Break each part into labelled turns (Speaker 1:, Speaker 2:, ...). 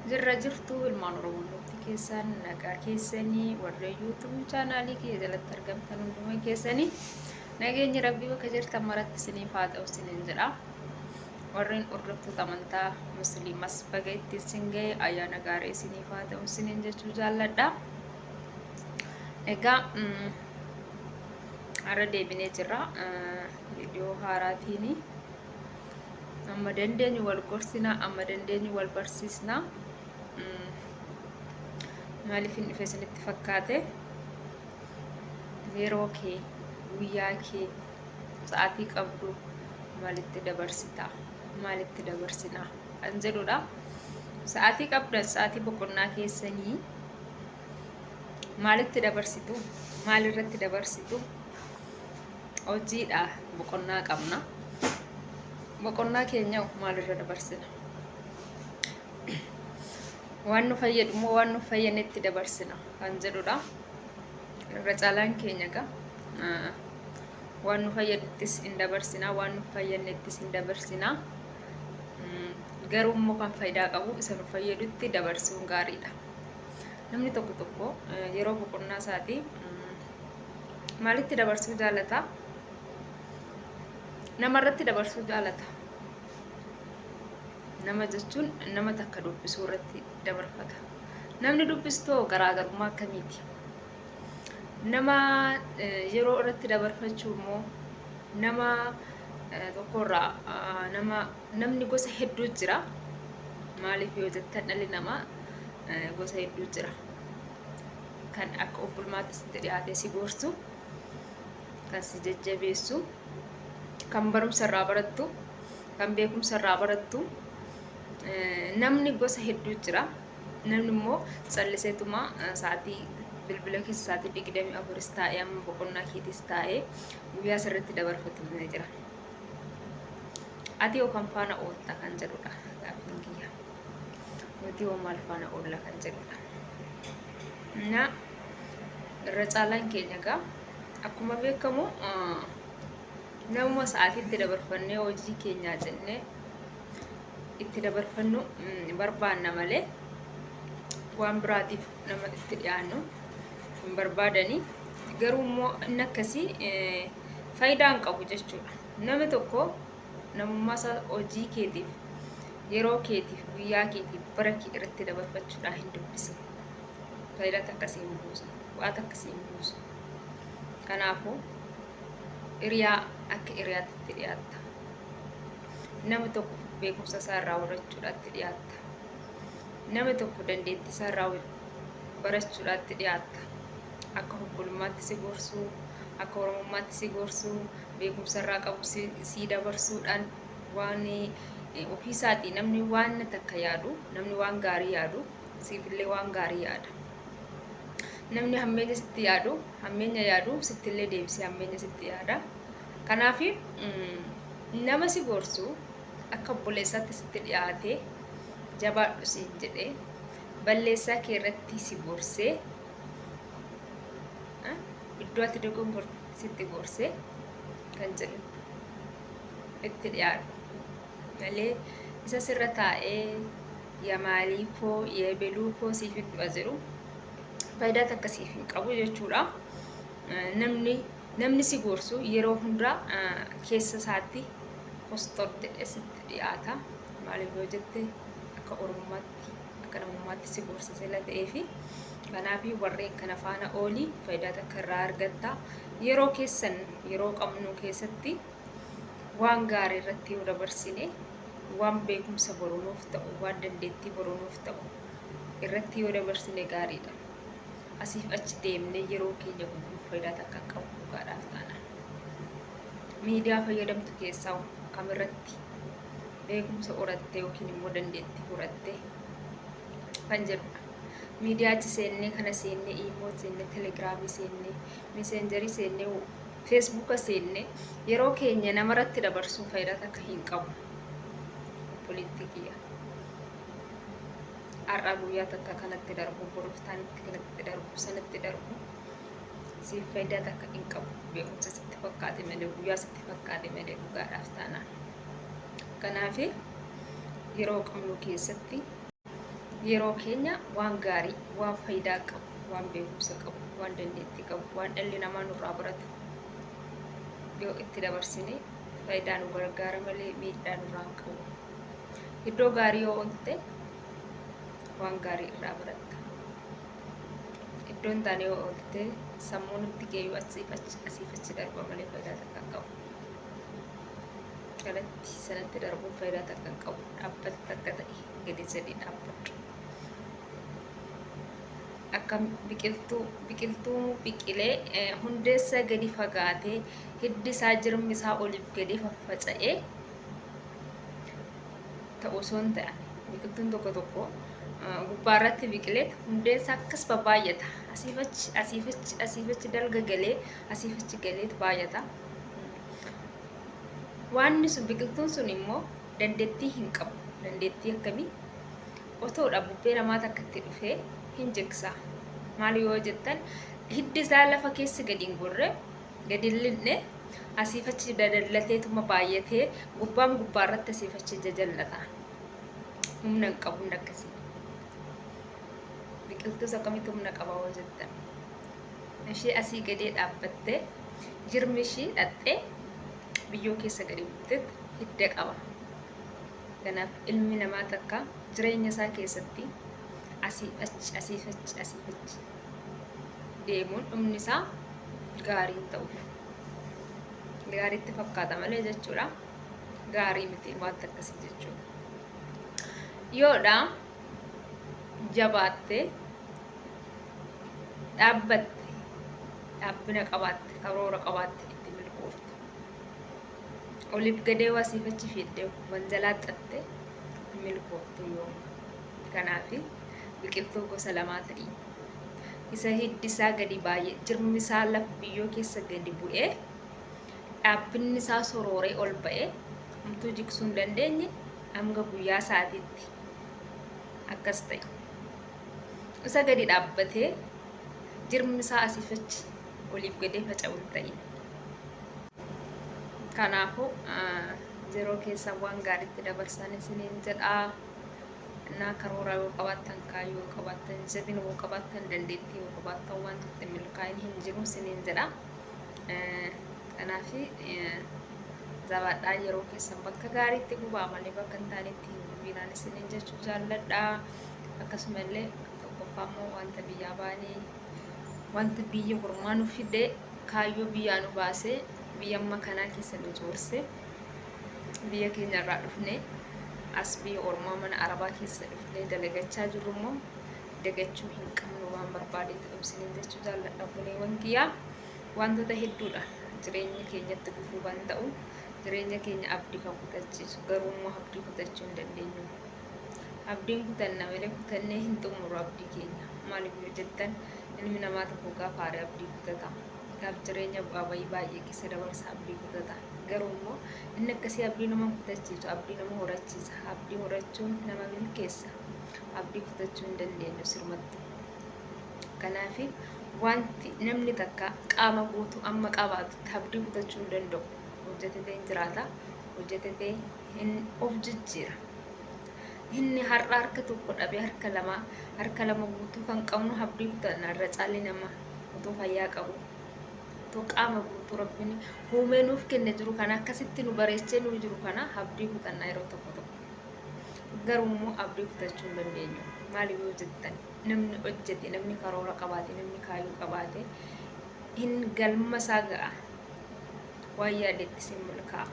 Speaker 1: Jirra jirtu ilmaan Oromoo hundumti keessan nagaa keessanii warreen YouTube chaanaalii kiyya jalatti argamtan hunduma keessanii nageenyi rabbii bakka jirtan maratti isiniif haa ta'u isiniin jedha. Warreen hordoftoota amantaa musliimas baga ittiin isin ga'e ayyaana gaarii isiniif haa ta'u isiniin jechuu jaalladha. Egaa har'a deebinee jirra viidiyoo haaraatiini. Amma dandeenyu wal gorsina, amma dandeenyu wal barsiisna. Maaliif hin dhufe isinitti fakkaate? Yeroo kee, guyyaa kee, sa'aatii qabdu maalitti dabarsita? Maalitti dabarsina? Kan jedhudha. Sa'aatii qabdan, sa'aatii boqonnaa keessanii maalitti dabarsitu? Maalirratti dabarsitu? Hojiidha boqonnaa qabna. Boqonnaa keenya maalirra dabarsina? Waan nu fayyadu immoo waan nu fayyadnetti dabarsina kan jedhudha. Irra caalaan keenya egaa waan nu fayyaduttis hin dabarsina, waan nu fayyadnettis hin dabarsina. Garuu immoo kan faayidaa qabu isa nu fayyadutti dabarsuun gaariidha. Namni tokko tokko yeroo boqonnaa isaatii maalitti dabarsuu jaalata? Namarratti dabarsuu jaalata. Nama jechuun nama takka dubbisuu irratti dabarfata. Namni dubbistoo garaagarummaa akkamiiti? Nama yeroo irratti dabarfachuu immoo nama tokkorraa nama namni gosa hedduu jira. Maaliif yoo jettan dhalli namaa gosa hedduu jira. Kan akka obbolummaatti sitti dhiyaatee si gorsu, kan si jajjabeessu, kan barumsa irraa barattu, kan beekumsa irraa barattu. Namni gosa hedduu jira. Namni immoo calliseetuma sa'aatii bilbila keessa sa'aatii 24s taa'ee amma boqonnaa keetis taa'ee guyyaa sirriitti dabarfatu ni jira. Ati hoo kam faana oolta kan jedhudha gaaffiin kiyya. Nuti hoo maal faana oolla kan jedhudha. Na irra caalaan keenya egaa akkuma beekamu namuma sa'aatiitti dabarfannee hojii keenyaa jennee itti dabarfannu barbaanna malee waan biraatiif nama itti dhiyaannu hin barbaadani. Garuu immoo inni akkasii faayidaa hin qabu jechuudha. Namni tokko namummaa isaa hojii keetiif, yeroo keetiif, guyyaa keetiif, bara kee irratti dabarfachuudhaan hin dubbisin. Faayidaa takka si hin buusu. Bu'aa takka si hin buusu. Kanaafuu hiriyaa akka hiriyaatti itti dhiyaatta. Nama tokko beekumsa isaa irraa horachuudhaan itti dhiyaatta. Nama tokko dandeettii isaa irraa barachuudhaan itti dhiyaatta. Akka obbolummaatti si gorsuu, akka oromummaatti si gorsuu, beekumsa irraa qabu sii dabarsuudhaan waan ofii isaatii namni waan takka yaadu, namni waan gaarii yaadu, siifillee waan gaarii yaada. Namni hammeenya sitti yaadu, hammeenya yaadu sittillee deebisee hammeenya sitti yaada. Kanaaf nama si gorsu akka obboleessaatti sitti dhiyaatee jabaadhu siin jedhee balleessaa kee irratti si gorsee iddoo ati dogongorte sitti gorsee kan jedhu itti dhiyaadhu malee isa sirra taa'ee ya maalii koo ya ebeluu koo siif du'a jedhu faayidaa takka siif hin qabu jechuudha. Namni namni si gorsu yeroo hundaa keessa isaatti kostor jedhee sitti dhiyaata. Maaliif yoo jette akka oromummaatti akka namummaatti si gorsa sila ta'eefi kanaaf warreen kana faana oolii faayidaa takka irraa argatta. Yeroo keessan yeroo qabnu keessatti waan gaarii irratti yoo dabarsine waan beekumsa boru nuuf ta'u, waan dandeettii boru nuuf ta'u irratti yoo dabarsine gaariidha. Asiif achi deemnee yeroo keenya gubuun faayidaa takka hin qabu dhugaadhaaf taanaan. Miidiyaa fayyadamtu keessaa kamirratti beekumsa horatte yookiin immoo dandeettii horatte kan jedhudha. Miidiyaa achi seennee kana seennee iimoo seennee telegiraamii seennee miseenjarii seennee feesbuuka seennee yeroo keenya namarratti dabarsuun faayidaa takka hin qabu. Obboleettii kiyya. Har'aa guyyaa takka kanatti darbu boruuf taanitti kanatti darbu sanatti darbu siif faayidaa takka hin qabu. Beekumsa sitti fakkaate malee guyyaa sitti fakkaate malee dhugaadhaaf taanaan. Kanaaf yeroo qabnu keessatti Yeroo keenya waan gaarii, waan faayidaa qabu, waan beekumsa qabu, waan dandeettii qabu, waan dhalli namaa nurraa baratu yoo itti dabarsine faayidaa nu gargaara malee miidhaa nurraa hin qabu. Iddoo gaarii yoo oolte waan gaarii irraa baratta. Iddoo hin taane yoo oolte sammuun itti geeyyu asiif achi asiif achi darba malee faayidaa takka hin qabu. Kanatti sanatti darbuun faayidaa takka hin qabu. Dhaabbata takka ta'e gadi jedhii dhaabbadhu. Akka biqiltuu biqiltuu biqilee hundeessa gadi fagaatee hiddi isaa jirmi isaa oliif gadi faffaca'ee ta'u osoo hin ta'an biqiltuun tokko tokko gubbaa irratti biqileet hundeen isaa akkas babaay'ata. Asiif achi asiif achi asiif achi dalga galee asiif achi galeet baay'ata. Waanni sun biqiltuun sun immoo dandeettii hin qabu. Dandeettii akkamii? Otoodha bubbee namaa takka itti dhufee hin jigsa. Maal yoo jettan hiddi isaa lafa keessa gadi hin gorre gadi hin lixne asiif achi dadallateetuma baay'atee gubbaam gubbaa irratti asiif achi jajallata. Humna hin qabu humna akkasii. Biqiltuus akkamitti humna qaba yoo jettan. Ishee asii gadee dhaabbattee jirmi ishii dhaxxee biyyoo keessa gadi buutetti hidda qaba. Kanaaf ilmi namaa takka jireenya isaa keessatti asii achi asii achi asii achi deemuun dhumni isaa gaarii hin ta'u. Gaariitti fakkaata malee jechuudha. Gaarii miti wanta akkasii jechuudha. Yoodha jabaattee dhaabbatte dhaabbina qabaatte karoora qabaatte itti milkoofte. Oliif gadee waa siif achi fiiddee wanjalaa xatte milkooftu yooma. Kanaaf biqiltuu gosa lamaa ta'i. Isa hiddi isaa gadi baay'ee jirmi isaa lafa biyyoo keessa gadi bu'ee dhaabbinni isaa sorooree ol ba'ee homtuu jigsuu hin dandeenye hanga guyyaa isaatiitti akkas ta'e. Isa gadi dhaabbatee jirmi isaa asiif achi oliif gadee faca'u hin ta'in. Kanaafuu yeroo keessan waan gaariitti dabarsan isiniin jedha. Innaa karoora yoo qabaattan, kaayyoo yoo qabaattan, jabina yoo qabaattan, dandeettii yoo qabaattan wanti itti milkaa'in hin jiru isiniin jedha. Kanaaf jabaadhaa yeroo keessan bakka gaariitti gubaa malee bakka hin taanetti hin gubiinaan isiniin jechuu jaalladha. Akkasuma illee tokkoffaa immoo wanta biyyaa baanee wanta biyya hormaa nu fide kaayyoo biyyaa nu baasee biyya amma kanaa keessa nu joorse biyya keenya irraa dhufne as biyya ormaa mana arabaa keessa dhufnee dalagachaa jirru immoo dagachuu hin qabnu waan barbaade ta'u isiniin jechuu jaalladha obboleewwan kiyyaa wantoota hedduudha jireenya keenyatti gufuu kan ta'u jireenya keenya abdii kan kutachiisu garuu immoo abdii kutachuu hin dandeenyu. Abdiin kutanna malee kutannee hin xumurru abdii keenya. Maaliif yoo jettan ilmi namaa tokko gaafa aare abdii kutata. Gaaf jireenya bu'aa bayii baay'ee keessa dabarsa abdii kutata. Garuu immoo inni akkasii abdii nama hin kutachiisu, abdii nama horachiisa. Abdii horachuun nama milkeessa. Abdii kutachuu hin dandeenyu sirmattu. Kanaaf wanti namni takka qaama guutuu amma qabaatutti abdii kutachuu hin danda'u. Hojjetatee hin jiraata. Hojjetatee hin of jijjiira. Inni har'a harka tokko dhabee harka lama harka lama guutuu kan qabnu abdii kutanna irra caalli nama otoo fayyaa qabu otoo qaama guutuu rabbiin uumee nuuf kenne jiru kana akkasitti nu bareechee nu jiru kana abdii kutanna yeroo tokko tokko. Garuu immoo abdii kutachuu hin dandeenyu. Maaliif yoo jettan namni hojjete namni karoora qabaate namni kaayyoo qabaate hin galma isaa ga'a. Waan yaadetti sin milkaa'a.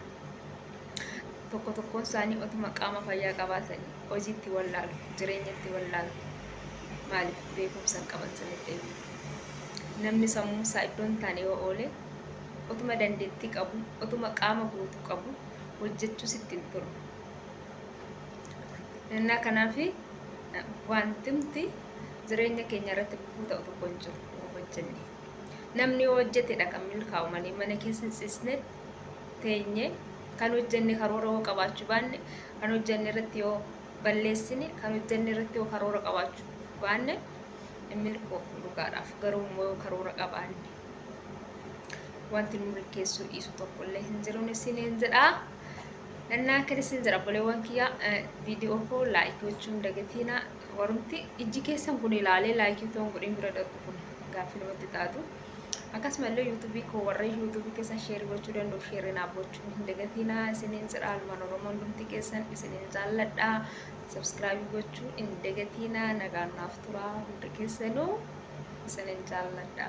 Speaker 1: Tokko tokkoon isaanii otuma qaama fayyaa qabaatanii hojiitti wallaalu, jireenyatti wallaalu. Maaliif beekumsa hin qaban sanitti eegu. Namni sammuun isaa iddoo hin taane yoo oole otuma dandeettii qabu, otuma qaama guutuu qabu hojjechuus itti hin tolu. Innaa kanaaf wantimti jireenya keenya irratti gufuu ta'u tokko hin jiru yoo hojjenne. Namni yoo hojjetedha kan milkaa'u malee mana keessa ciisne teenye kan hojjenne karoora yoo qabaachuu baanne kan hojjenne irratti yoo balleessine kan hojjenne irratti yoo karoora qabaachuu baanne hin milkoofnu dhugaadhaaf garuu immoo yoo karoora qabaanne wanti nu milkeessuu dhiisu tokko illee hin jiru isiniin jedha. Nannaa akka isin jira obboleewwan kiyya, viidiyoo koo like gochuun dagatiina. Warumti ijji keessan kun ilaalee like toon godhin bira darbu kun gaaffii namatti taatu. Akkasumallee yuutuubii koo warreen yuutuubii keessan share gochuu danda'u share naaf gochuu hin dagatiina isiniin jira. Almaan Oromoo hundumti keessan isiniin jaalladha. Subscribe gochuu hin dagatiina. Nagaan naaf tura, hundi keessanuu isiniin jaalladha.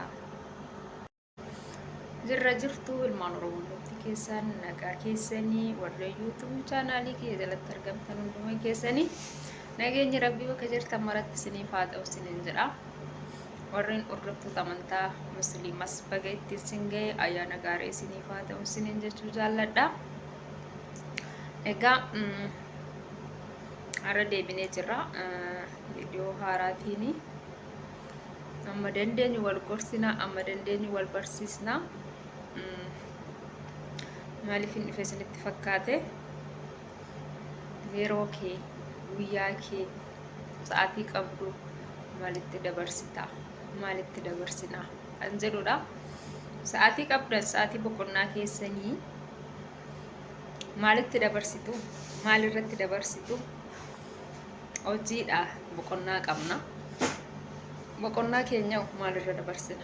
Speaker 1: Jirra jirtu ilmaan Oromoo hundumti keessan, nagaa keessanii? Warreen yuutuubii chaanaalii kiyya jalatti argamtan hunduma keessanii nageenyi rabbii bakka jirtan maratti isiniif haa ta'u isiniin jedha. Warreen hordoftoota amantaa musliimas baga ittiin isin ga'e, ayyaana gaarii isiniif haa ta'u isiniin jechuu jaalladha. Egaa har'a deebinee jirra viidiyoo haaraatiin. Amma dandeenyu wal gorsina, amma dandeenyu wal barsiisna. Maaliif hin dhufe isinitti fakkaate? Yeroo kee, guyyaa kee, sa'aatii qabdu maalitti dabarsita, maalitti dabarsina kan jedhudha. Sa'aatii qabdan, sa'aatii boqonnaa keessanii maalitti dabarsitu, maalirratti dabarsitu? Hojiidha boqonnaa qabna. Boqonnaa keenya maalirra dabarsina?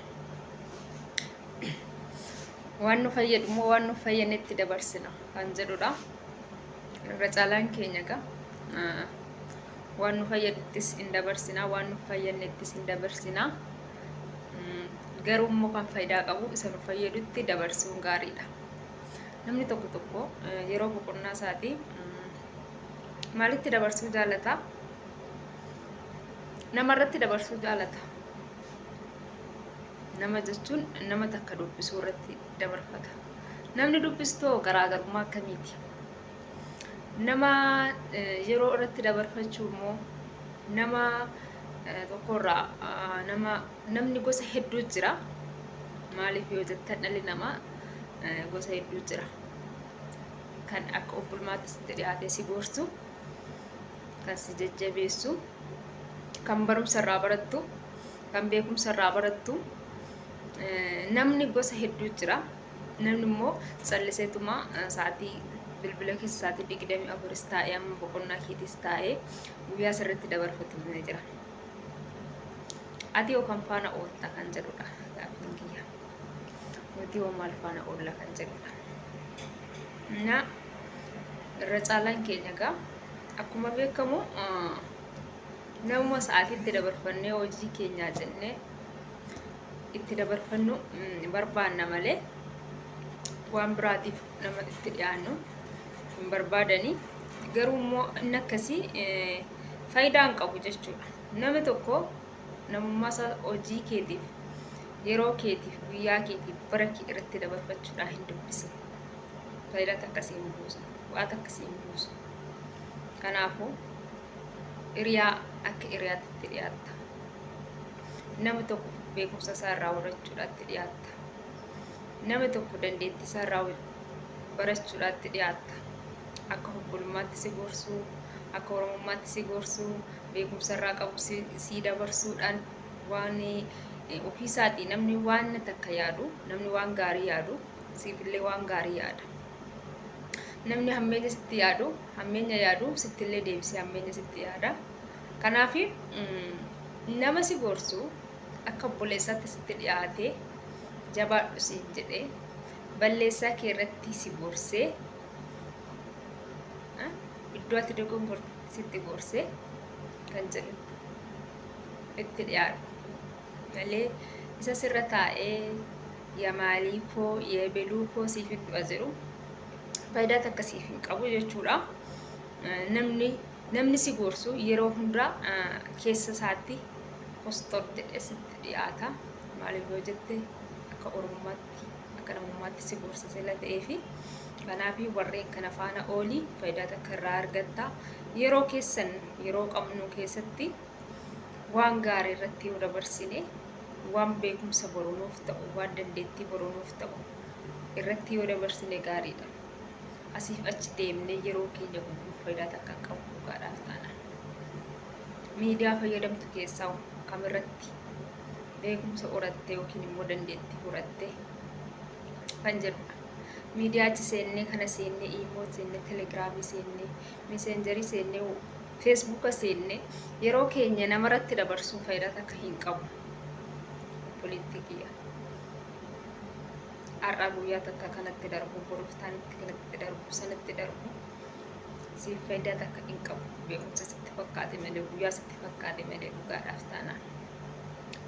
Speaker 1: Waan nu fayyadu moo waan nu fayyadnetti dabarsina kan jedhudha. Irra caalaan keenya egaa waan nu fayyaduttis hin dabarsina, waan nu fayyadnettis hin dabarsina. Garuu immoo kan faayidaa qabu isa nu fayyadutti dabarsuun gaariidha. Namni tokko tokko yeroo boqonnaa isaatii maalitti dabarsuu jaalata? Namarratti dabarsuu jaalata. Nama jechuun nama takka dubbisuu irratti dabarfata. Namni dubbistoo garaagarummaa akkamiiti? Nama yeroo irratti dabarfachuu immoo nama tokkorraa nama namni gosa hedduu jira. Maaliif yoo jettan, dhalli namaa gosa hedduu jira. Kan akka obbolummaatti sitti dhiyaatee si gorsu, kan si jajjabeessu, kan barumsa irraa barattu, kan beekumsa irraa barattu, namni gosa hedduu jira. Namni immoo calliseetuma sa'aatii bilbila keessa sa'aatii 24s taa'ee, amma boqonnaa keetis taa'ee guyyaa sirriitti dabarfatu ni jira. Ati yoo kam faana oolta kan jedhudha gaaffiin kiyya. Nuti hoo maal faana oolla kan jedhudha. Na irra caalaan keenya egaa akkuma beekamu namuma sa'aatiitti dabarfannee hojii keenyaa jennee itti dabarfannu barbaanna malee waan biraatiif nama itti dhiyaannu hin barbaadani. Garuu immoo inni akkasii faayidaa hin qabu jechuudha. Namni tokko namummaa isaa hojii keetiif, yeroo keetiif, guyyaa keetiif, bara kee irratti dabarfachuudhaan hin dubbisin. Faayidaa takka si hin buusu. Bu'aa takka si hin buusu. Kanaafuu hiriyaa akka hiriyaatti itti dhiyaatta. Nama tokko beekumsa isaa irraa horachuudhaatti dhiyaatta. Nama tokko dandeettii isaa irraa barachuudhaatti dhiyaatta. Akka obbolummaatti si gorsuu, akka oromummaatti si gorsuu, beekumsa irraa qabu si dabarsuudhaan waan ofiisaatii namni waan takka yaadu, namni waan gaarii yaadu siifillee waan gaarii yaada. Namni hammeenya sitti yaadu, hammeenya yaadu sittillee deebisee hammeenya sitti yaada. Kanaaf nama si gorsu, akka obboleessaatti sitti dhiyaatee jabaadhu siin jedhee, balleessaa kee irratti si gorsee, iddoo ati dogongorte sitti gorsee kan jedhu itti dhiyaadhu malee, isa sirra taa'ee yamaalii koo yeebeluu koo siif du'a jedhu faayidaa takka siif hin qabu jechuudha. Namni si gorsu yeroo hundaa keessa isaatti kostor jedhee sitti dhiyaata. Maaliif yoo jette, akka oromummaatti, akka namummaatti si gorsa sila ta'eefi. Kanaaf warreen kana faana oolii, faayidaa takka irraa argatta. Yeroo keessan, yeroo qabnu keessatti waan gaarii irratti yoo dabarsine, waan beekumsa borunuuf ta'u, waan dandeettii borunuuf ta'u irratti yoo dabarsine gaariidha. Asiif achi deemnee yeroo keenya gubuun faayidaa takka hin qabu dhugaadhaaf taanaan. Miidiyaa fayyadamtu keessaa kamirratti beekumsa horatte yookiin immoo dandeettii horatte kan jedhudha. Miidiyaa achi seennee kana seennee iimoo seennee telegiraamii seennee miseenjarii seennee feesbuuka seennee yeroo keenya namarratti dabarsuun faayidaa takka hin qabu. Obboleettii kiyya. Har'aa guyyaa takka kanatti darbu boruuf taanitti kanatti darbu sanatti darbu siif faayidaa takka hin qabu. Beekumsa sitti fakkaate malee guyyaa sitti fakkaate malee dhugaadhaaf taanaan.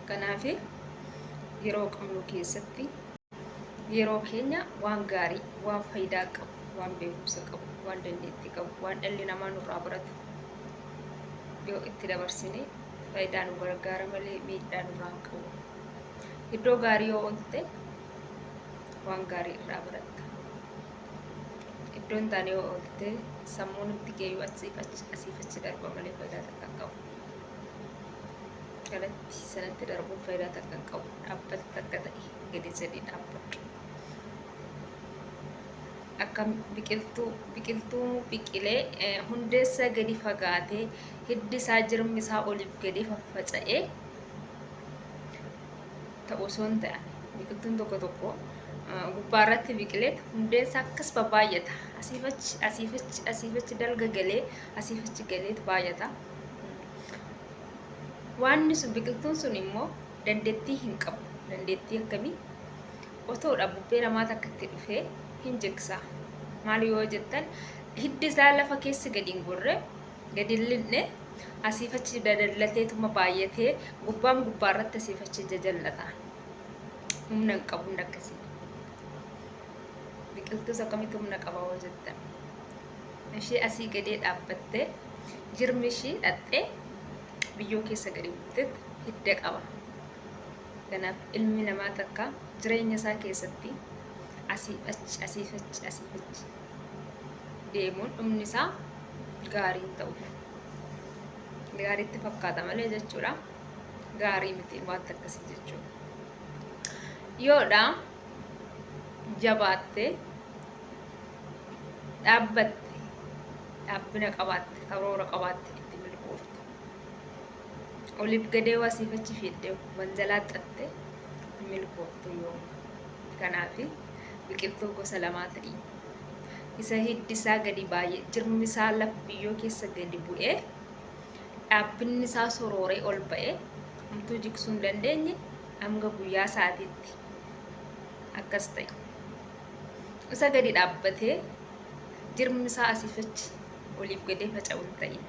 Speaker 1: Kanaaf yeroo qabnu keessatti yeroo keenya waan gaarii, waan faayidaa qabu, waan beekumsa qabu, waan dandeettii qabu, waan dhalli namaa nurraa baratu yoo itti dabarsine faayidaa nu gargaara malee miidhaa nurraa hin qabu. Iddoo gaarii yoo oolte waan gaarii irraa baratta. Iddoo hin taane yoo oolte sammuun itti geeyyu asiif achi asiif achi darba malee faayidaa takka hin qabu. Kanatti sanatti darbuun faayidaa takka hin qabu. Dhaabbata takka ta'e gadi jedhii dhaabbadhu. Akka biqiltuu biqiltuu biqilee hundeessa gadi fagaatee hiddi isaa jirmi isaa oliif gadi faffaca'ee ta'u osoo hin ta'an biqiltuun tokko tokko gubbaa irratti biqileet hundeen isaa akkas babaay'ata. Asiif achi asiif achi asiif achi dalga galee asiif achi galeet baay'ata. Waanni sun biqiltuun sun immoo dandeettii hin qabu. Dandeettii akkamii? Otoodha bubbee namaa takka itti dhufee hin jigsa. Maal yoo jettan hiddi isaa lafa keessa gadi hin gorre gadi hin lixne asiif achi dadallateetuma baay'atee gubbaan gubbaa irratti asiif achi jajallata. Humna hin qabu humna akkasii. Biqiltuus akkamitti humna qaba yoo jettan. Ishee asii gadee dhaabbattee jirmi ishii dhaxxee biyyoo keessa gadi buutetti hidda qaba. Kanaaf ilmi namaa takka jireenya isaa keessatti asii achi asii achi asii achi deemuun dhumni isaa gaarii hin ta'u. Gaariitti fakkaata malee jechuudha. Gaarii miti wanta akkasii jechuudha. Yoodha jabaattee dhaabbatte dhaabbina qabaatte karoora qabaatte itti milkoofta. Oliif gadee waa siif achi fiiddee wanjalaa xatte milkooftu yooma. Kanaaf biqiltuu gosa lamaa ta'i. Isa hiddi isaa gadi baay'ee jirmi isaa lafa biyyoo keessa gadi bu'ee dhaabbinni isaa sorooree ol ba'ee homtuu jigsuu hin dandeenye hanga guyyaa isaatiitti akkas ta'e. Isa gadi dhaabbatee jirmi isaa asiif achi oliif gadee faca'u hin ta'in.